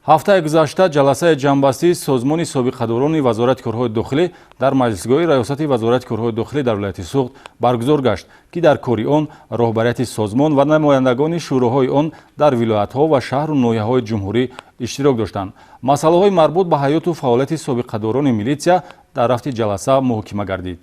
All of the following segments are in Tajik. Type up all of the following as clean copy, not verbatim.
Ҳафтаи гузашта ҷаласаи ҷамъбастии созмони собиқадорони Вазорати корҳои дохилӣ дар маҷлисгоҳи раёсати Вазорати корҳои дохилӣ дар вилояти Суғд баргузор гашт, ки дар кори он роҳбарияти созмон ва намояндагони шӯроҳои он дар вилоятҳо ва шаҳру ноҳияҳои ҷумҳурӣ иштирок доштанд. Масъалаҳои марбут ба ҳаёту фаъолияти собиқадорони милитсия дар рафти ҷаласа муҳокима гардид.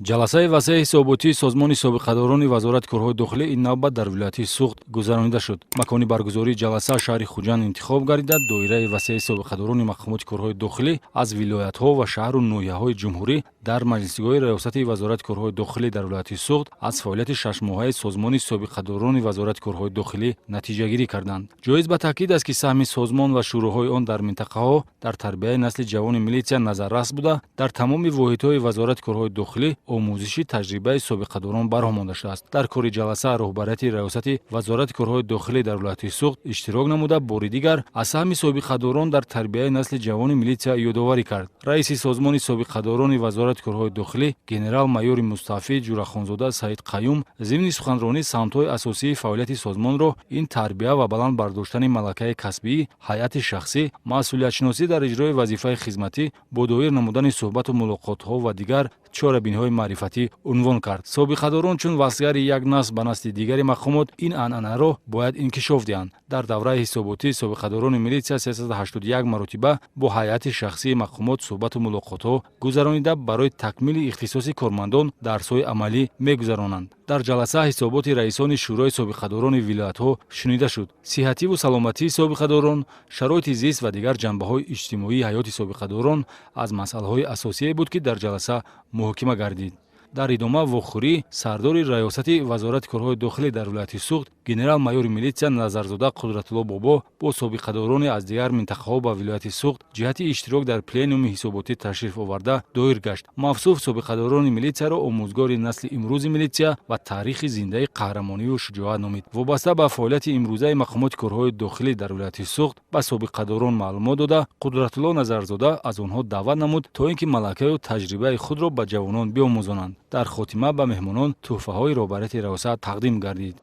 Ҷаласаи васеи ҳисоботии созмони собиқадорони Вазорати корҳои дохилӣ ин навбат дар вилояти Суғд гузаронида шуд. Макони баргузории ҷаласа шаҳри Хуҷанд интихоб гардида, доираи васеи собиқадорони мақомоти корҳои дохилӣ аз вилоятҳо ва шаҳру ноҳияҳои ҷумҳурӣ дар маҷлисгоҳи раёсати Вазорати корҳои дохилӣ дар вилояти Суғд аз фаъолияти шашмоҳаи созмони собиқадорони Вазорати корҳои дохилӣ натиҷагирӣ карданд. Ҷоиз ба таъкид аст, ки саҳми созмон ва шӯроҳои он дар минтақаҳо дар тарбияи насли ҷавони милитсия назаррас буда, дар тамоми воҳидҳои Вазорати корҳои дохилӣ омӯзиши таҷрибаи собиқадорон бароҳ монда шудааст. Дар кори ҷаласа роҳбарияти раёсати Вазорати корҳои дохилӣ дар вилояти Суғд иштирок намуда, бори дигар аз саҳми собиқадорон дар тарбияи насли ҷавони милитсия ёдоварӣ кард. Раиси созмони собиқадорони Вазорати корҳои дохилӣ генерал-майори мустаъфӣ Ҷурахонзода Саид Қаюм зимни суханронӣ самтҳои асосии фаъолияти созмонро ин тарбия ва баланд бардоштани малакаи касбии ҳайати шахсӣ, масъулиятшиносӣ дар иҷрои вазифаи хизматӣ бо доир намудани суҳбату мулоқотҳо ва дигар чорабиниҳои маърифатӣ унвон кард. Собиқадорон чун васигари як насл ба насли дигари мақомот ин анъанаро бояд инкишоф диҳанд. Дар давраи ҳисоботӣ собиқадорони милитсия 381 маротиба бо ҳайати шахсии мақомот суҳбату мулоқотҳо гузаронида, барои такмили ихтисоси кормандон дарсҳои амалӣ мегузаронанд. Дар ҷаласа ҳисоботи раисони шӯрои собиқадорони вилоятҳо шунида шуд. Сиҳативу саломатии собиқадорон, шароити зист ва дигар ҷанбаҳои иҷтимоии ҳаёти собиқадорон аз масъалаҳои асосие буд, ки дар ҷаласа муҳокима гардид. Дар идома вохӯрӣ сардори раёсати Вазорати корҳои дохилӣ дар вилояти Суғд генерал-майори милитсия Назарзода Қудратулло Бобо бо собиқадороне аз дигар минтақаҳо ба вилояти Суғд ҷиҳати иштирок дар пленуми ҳисоботӣ ташриф оварда доир гашт. Мавсуф собиқадорони милитсияро омӯзгори насли имрӯзи милитсия ва таърихи зиндаи қаҳрамониву шуҷоат номид. Вобаста ба фаъолияти имрӯзаи мақомоти корҳои дохилӣ дар вилояти Суғд ба собиқадорон маълумот дода, Қудратулло Назарзода аз онҳо даъват намуд, то ин ки малакаю таҷрибаи худро ба ҷавонон биомӯзонанд. Дар хотима ба меҳмонон тӯҳфаҳои роҳбарияти раёсат тақдим гардид.